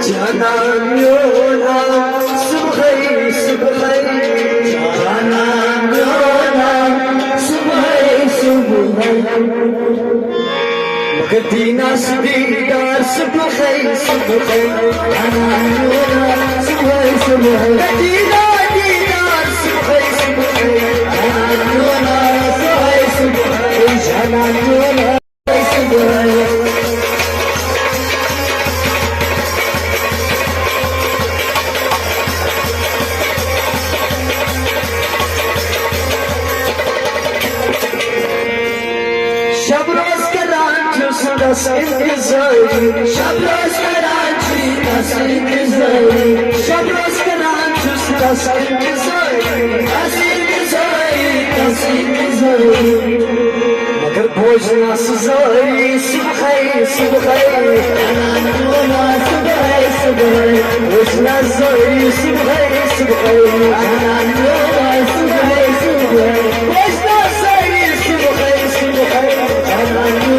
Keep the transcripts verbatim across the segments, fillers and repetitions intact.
جانا میونا، صبحے صبحے، جانا میونا، صبحے صبحے۔ مگر دینا سُہ دیدار صبحے صبحے، جانا میونا، صبحے صبحے۔ دینا دیدار صبحے صبحے، جانا میونا، صبحے صبحے، جانا میونا۔ شب روز کران چھُس تس انتظاری، شب روز کران چھُس تس انتظاری، شب روز کران چھُس تس انتظاری، تس انتظاری، تس انتظاری۔ مگر بوزنا سُہ زٲری صبحے صبحے، صبحے صبحے، بوزنا زٲری صبحے صبحے، صبحے صبحے، بوزنا زٲری صبحے صبحے، صبحے صبحے، صبحے صبحے۔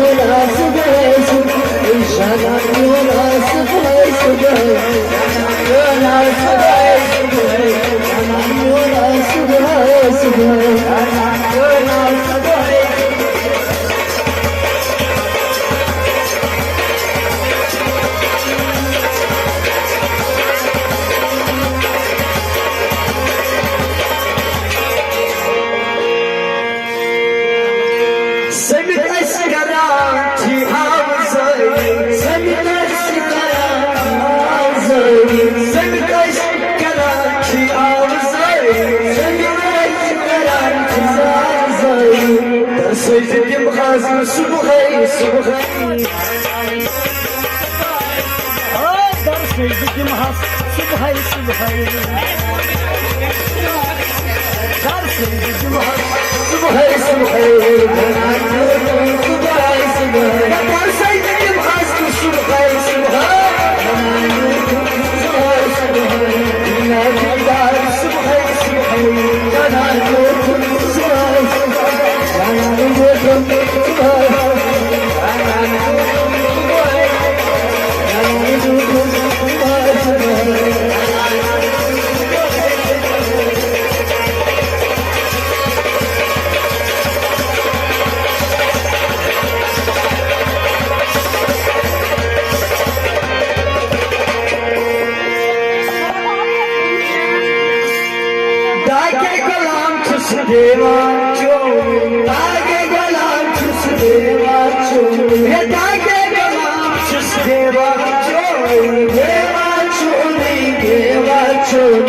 سٔمِتھ ٲسۍ کران چھِ آوازٲری، سٔمِتھ ٲسۍ کران چھِ آوازٲری، سٔمِتھ ٲسۍ کران چھِ آوازٲری، سٔمِتھ ٲسۍ کران چھِ آوازٲری۔ تَمہِ سۭتۍ تِم آز صُبحٲے صُبحٲے۔ آ، در سجدٕ دِمہَس صُبحٲے صُبحٲے۔ در سجدٕ دِمہَس صُبحٲے صُبحٲے۔ صُبحٲے صُبحٲے۔ در سجدٕ دِمہَس صُبحٲے صُبحٲے۔ صُبحٲے صُبحٲے۔ دِلدار صُبحٲے صُبحٲے۔ صُبحٲے صُبحٲے۔ داغے غلام چھُس دیوان چون، داغے غلام چھُس دیوان چون، ہے داغے غلام چھُس دیوان چون، دیوان چون، دیوان چون۔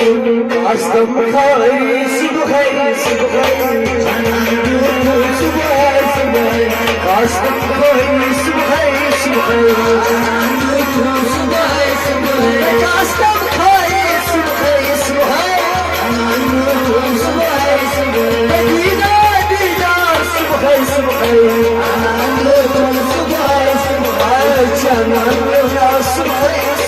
آستم خٲری صُبحٲے صُبحٲے، صُبحٲے صُبحٲے۔ آستم خٲری صُبحٲے صُبحٲے، صُبحٲے صُبحٲے۔ آستم خٲری صُبحٲے صُبحٲے۔ دیدار، دیدار، صُبحٲے صُبحٲے۔ صُبحٲے صُبحٲے۔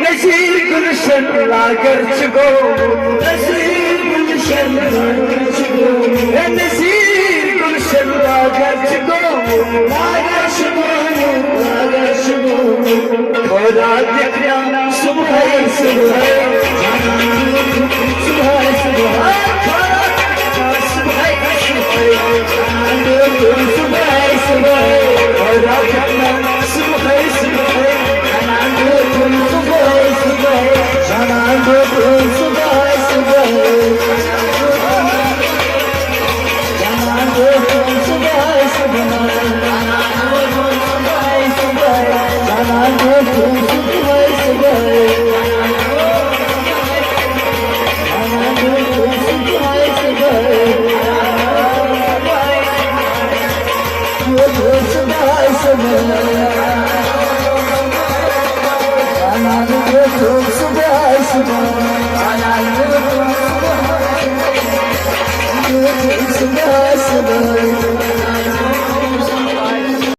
نذیر گلشن لاگر چھُ گوٚمُت، نذیر گلشن لاگر چھُ گوٚمُت، ہے نذیر گلشن لاگر چھُ گوٚمُت، لاگر چھُ گوٚمُت، لاگر چھُ گوٚمُت۔ خٲرات دِکھ صُبحٲے صُبحٲے، صُبحٲے صُبحٲے، خٲرات دِکھ صُبحٲے صُبحٲے، صُبحٲے صُبحٲے، خٲرات دِکھ صُبحٲے صُبحٲے، صُبحٲے صُبحٲے، صُبحٲے صُبحٲے۔